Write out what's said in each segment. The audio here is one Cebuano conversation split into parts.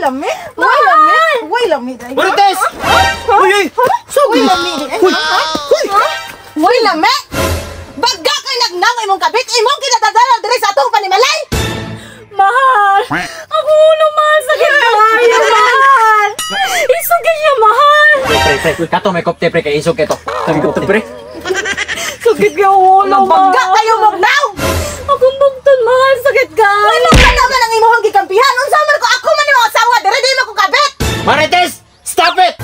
lami. Way lami. Way lami. Marites! Uy, uy! Way lami. Uy! Uy! Way lami. Bagga kay nagnaw imong kabit, imong kinadadala diri sa atong panimalay. Mahal! Ako ulo, mahal! Sakit kaayo, mahal! Isog siya, mahal! Pre, pre, kato may kopte pre kay isog keto. Kami kopte pre. Sakit ka ulo, mahal! Bagga kayo mognaw. Akong bugton, mahal! Sakit ka! Ano ka naman ang imong gikampihan? Unsa man ko ako man imong asawa diri di mo ko kabit. Marites! Stop it!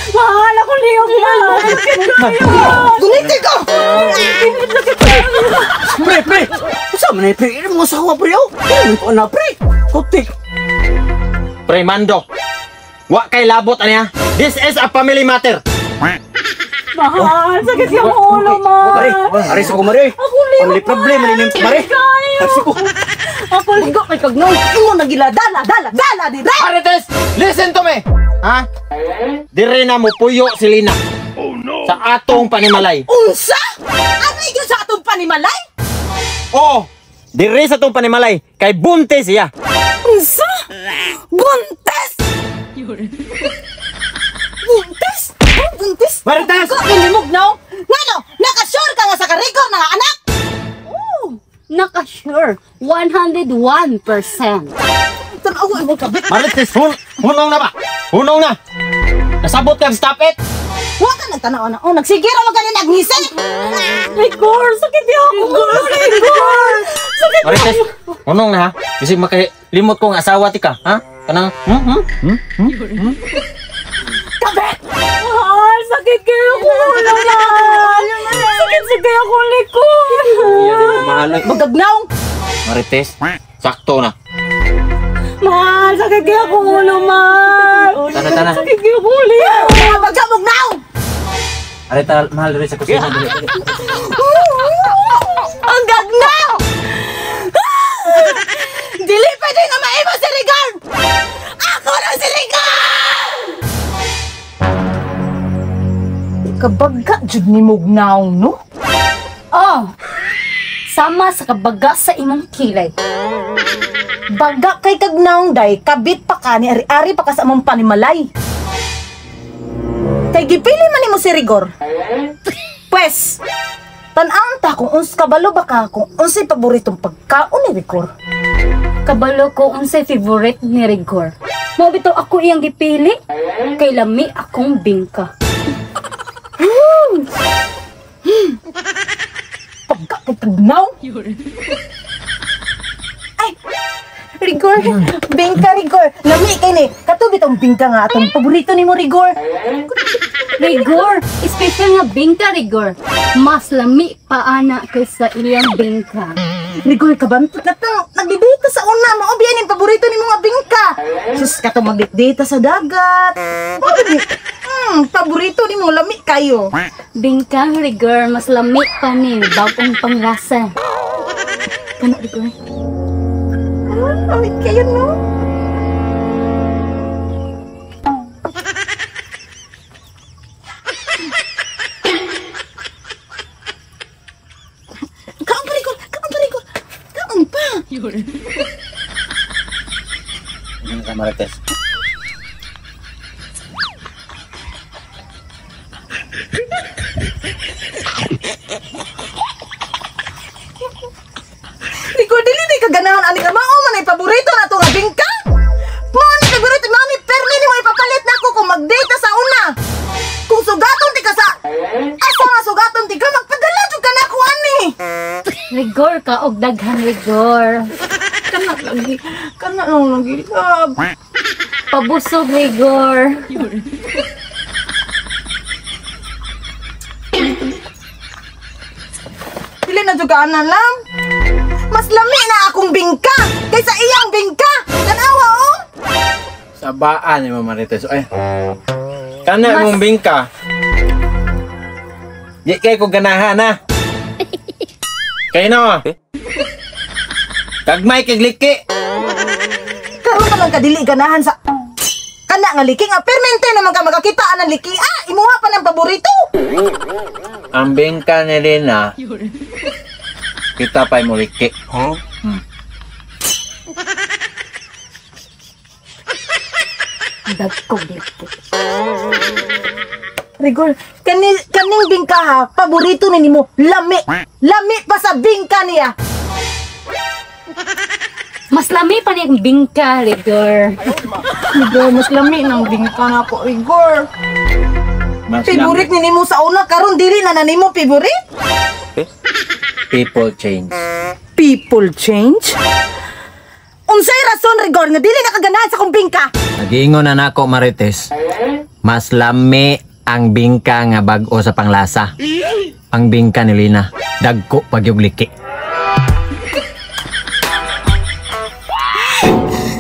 Mahal! Ako liyog, mahal! Sakit kayo! Gungiti ko. Sakit kayo! Pre, pre! Unsa man ni pre? Imong asawa pre oh. Ano ko na pre? Kopte. Pre Mando. Wa kay labot aniya. This is a family matter. Mahal! Sakit yung ulo, mahal! Mare, aris ko mare. Ako liyog, Family problem mahal! ni mare. Sakit kayo! Aris ko. Ako Bagga kay kagnaw. Imo nagila dala dala dala diri. Marites, listen to me. Ha? Dire na mo puyo si Lina. Oh no. Sa atong panimalay. Unsa? Ano gyud sa atong panimalay? Oo. Dire sa atong panimalay kay buntis siya. Unsa? Buntis! Buntis? Oh, buntis? Marites! Ko inimugnaw? Ngano? Nakasure ka nga sa karigor na nga anak? Oh, naka-sure! 101%! Tanaw imong kabit. Marites, hunong na ba? Hunong na. Nasabot ka, stop it. Wa ka nagtanaw na. Oh, nagsigira man gani nagngisi. Rigor! Sakit yung ako! Rigor! Sakit! Marites, hunong na ha. Bisig makalimot ko nga asawa ti ka, ha? Kanang, Kabit! Mahal! Sakit kayo ko! Ulo, mahal! Sakit sa kayo ko likod! Mahal. Magagnaw. Marites, sakto na. Mahal! Sakit kayo ko ulo, mahal! Tana, tana. Sakit kayo ko ulo! Bagga mugnaw. Ari ta mahal diri sa kusina dili. Ang gagnaw! Dili pwede nga maimo si Rigor! Ako na si Rigor! Kabagga jud ni mugnaw, no? Oh! Sama sa kabaga sa imong kilay. Bagga kay kagnaw day, kabit pa ka ni ari-ari pa ka sa among panimalay. Kay gipili man nimo si Rigor. Pwes, tan-awon ta kung uns kabalo ba ka kung unsay paboritong pagkaon ni Rigor. Kabalo ko unsay favorite ni Rigor. Mao bitaw ako iyang gipili kay lami akong bingka. Pagka kay kagnaw. Ay, Rigor, bingka Rigor. Lami kay ni. Kato bitong bingka nga atong paborito nimo Rigor. Rigor, special nga bingka Rigor. Mas lami pa ana kaysa iyang bingka. Rigor ka ba? Katong nagdidata sa una, mao biya ning paborito nimo nga bingka. Sus katong magdidata sa dagat. Mao ni. Paborito nimo lami kayo. Bingka Rigor, mas lami pa ni bagong panglasa. Kana Rigor. Ah, lami kayo no. Kaon pa Rigor, kaon pa Rigor. Kaon pa. Ano ka Marites? Rigor, dili di ka ganahan ani ka mao man ay paborito na to nga bingka. Mao ni paborito mao ni permi nimo ipapalit nako kung mag-date sa una. Kung sugaton ti ka sa asa nga sugaton ti ka magpadala jud ka nako ani. Rigor ka og daghan Rigor. Kana lagi, kana lang lagi. Love. Pabusog Rigor. Dili na jud ka ana lam. Mas lami na akong bingka kaysa iyang bingka. Tanawa oh. Sabaan ni Marites. Ay. Kana imong bingka. Di kay ko ganahan ha. Kay no. Kagmay kag liki. Karon na lang ka dili ganahan sa kana nga liki nga permente naman ka makakita anang liki. Ah, imuha pa ng paborito. Ang bingka ni Lina. Kita pa mo liki. Huh? Dagkog liki. Rigor, kaning bingka ha, paborito ni nimo, lami. Lami pa sa bingka niya. Mas lami pa niyang bingka, Rigor. Rigor, mas lami ng bingka na po, Rigor. Mas Favorite ni nimo sa una, karon dili na na nimo favorite? People change. People change? Unsay rason, Rigor, nga dili na kaganahan sa kong bingka? Nagiingon na nako, Marites. Mas lami ang bingka nga bag-o sa panglasa. Ang bingka ni Lina, dagko pag yung liki.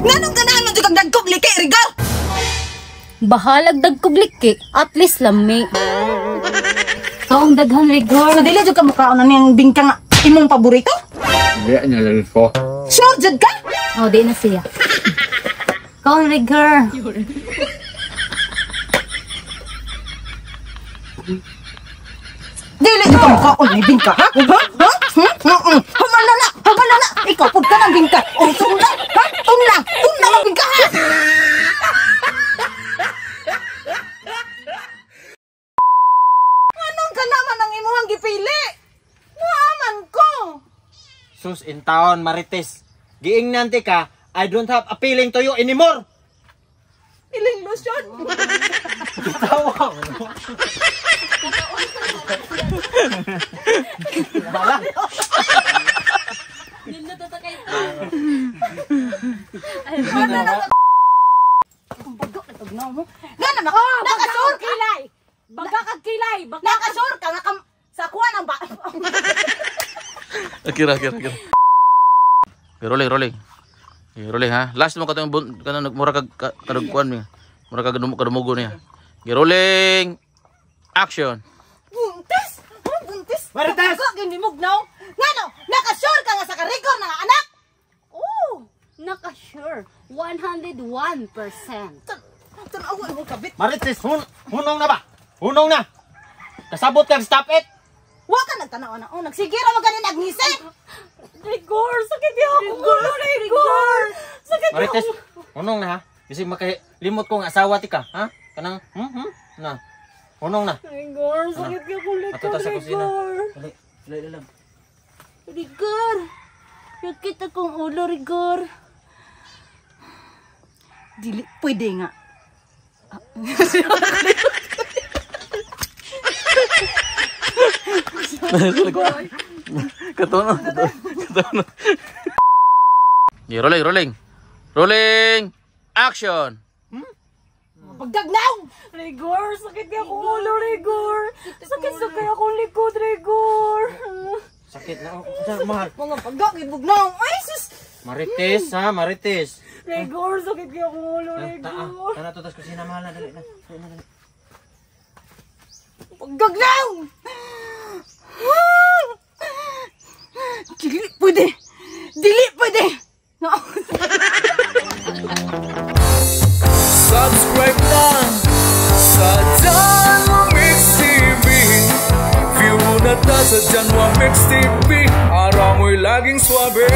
Nganong ganahan man jud kag dagkog liki, Rigor? Bahalag dagkog liki, at least lami. Kaong daghan, Rigor. Nga dili jud ka mukaon na niyang bingka nga imong paborito? Hindi na lang ko. Sure jud ka? Oh, di na siya. Kaong Rigor. Dili jud ka mukaon ni bingka, ha? Ha? Ha? Hmm? Humala na! Humala na! Ikaw pud ka ng bingka. O, tuna! Ha? Tuna! Tuna ang bingka, ha? Anong ka naman ang imuhang gipili? Muaman ko! Sus in taon, Marites. Giingnan ti ka, I don't have a feeling to you anymore. Iling lotion. Tawa. Nga na nakasure ka. Kilay! Baga kag kilay! Baga Nakasure ka nga kam sa kuha ng ba. Akira, akira, akira. Okay, rolling, rolling. Okay, rolling ha. Last mo katong kanang mura kag kadugkuan mi. Mura kag kadumugo niya. Okay, rolling. Action. Buntis! Ha, buntis! Marites! Baga ginimugnaw. Ngano, nakasure ka nga sa karigor na nga anak. Oh! Naka-sure. 101%. Tanawa imong kabit. Marites, hunong na ba? Hunong na. Kasabot kag stop it. Wa ka nagtanaw na. Oh, nagsigira man gani nagngisi. Rigor! Sakit niya ako! Rigor! Sakit Marites, hunong na ha. Bisig makalimot ko nga asawa ti ka, ha? Kanang na. Hunong na. Rigor! Sakit niya akong Ato ta sa kusina. Dali, dali lang. Rigor! Sakit akong ulo, Rigor. Dili pwede nga. Katono, katono. Okay, rolling, rolling. Rolling. Action. Pagdagnaw! Rigor! Sakit niya akong ulo, Rigor! Sakit sa kaya akong likod, Rigor! Sakit na. Oh, mahal. Mga pagdagnaw. Ay sus. Marites, ha, Marites. Rigor! Sakit niya akong ulo, Rigor! Tana to tas kusina, mahal na, dali na. Dali na, dali. Pagdagnaw! Dili pwede. Dili pwede. No. Subscribe lang sa Janwa Mix TV. View na ta sa Janwa Mix TV. Araw mo'y laging swabe.